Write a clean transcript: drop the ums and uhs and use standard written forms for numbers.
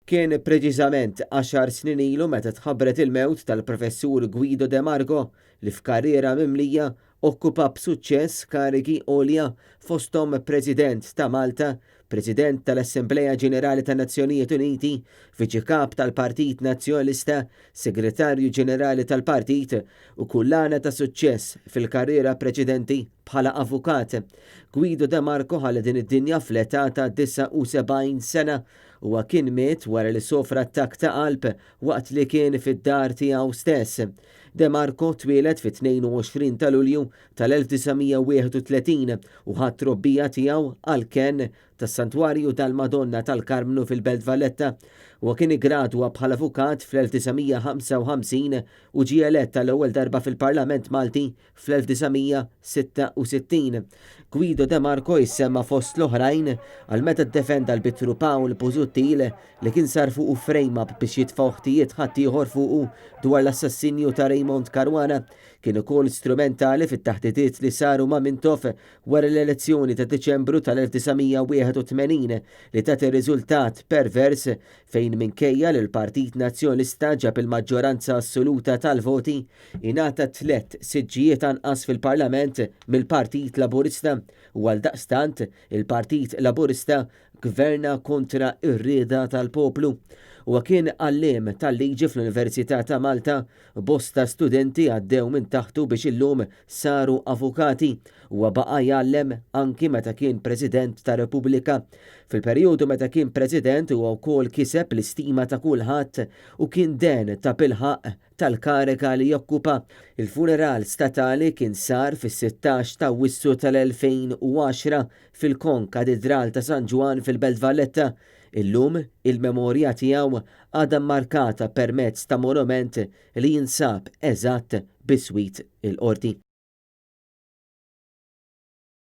Kien preċiżament għaxar snin ilu meta tħabbret il-mewt tal-Professur Guido De Marco li f'karriera mimlija okkupa b'suċċess karigi għolja fosthom President ta' Malta, President tal-Assemblea Ġenerali tan-Nazzjonijiet Uniti, Viċi Kap tal-Partit Nazzjonalista, Segretarju Ġenerali tal-Partit u kullana ta' suċċess fil-karriera preċedenti bħala avukat. Guido De Marco ħalla din id-dinja fl-età ta' 79 sena. Huwa kien miet wara li sofra attakk ta' qalb waqt li kien fid-dar tiegħu stess. De Marco twieled fit-22 ta' Lulju tal-1931 u ħa t-trobbija tiegħu għall-kenn tas-Santwarju tal-Madonna tal-Karmnu fil-Belt Valletta. Huwa kien iggradwa bħala avukat fl-1955 u ġie elett għall-ewwel darba fil-Parlament Malti Fl-1966, Guido De Marco jissemma fost l-oħrajn għal meta ddefenda l-Bitru Pawl Busuttil li kien sar fuqu frame-up biex jitfgħu ħtijiet ħaddieħor fuqu dwar l-assassinju ta' Raymond Caruana. Kien ukoll strumentali fit-taħditiet li saru ma' Mintoff wara l-elezzjoni ta' Diċembru tal-1981 li tat ir-riżultat pervers fejn minkejja li l-Partit Nazzjonalista ġab il-maġġoranza assoluta tal-voti, ingħata tlett siġġijiet anqas fil-Parlament mill-Partit Laburista u għaldaqstant il-Partit Laburista ggverna kontra r-rieda tal-poplu. Huwa kien għalliem tal-liġi fl-Università ta' Malta, bosta studenti għaddew minn taħtu biex illum saru avukati. Huwa baqa' jgħallem anki meta kien President ta' Repubblika. Fil-perjodu meta kien President huwa wkoll kiseb l-istima ta' kulħadd u kien den tabilħaqq tal-kariga li jokkupa. Il-funeral statali kien sar fis-16 t'Awwissu tal-2010 fil-Kon-Katidral ta' San Ġwann fil-Belt Valletta. Illum, il-memorja tiegħu għadha mmarkata permezz ta' monument li jinsab eżatt biswit il-Qorti.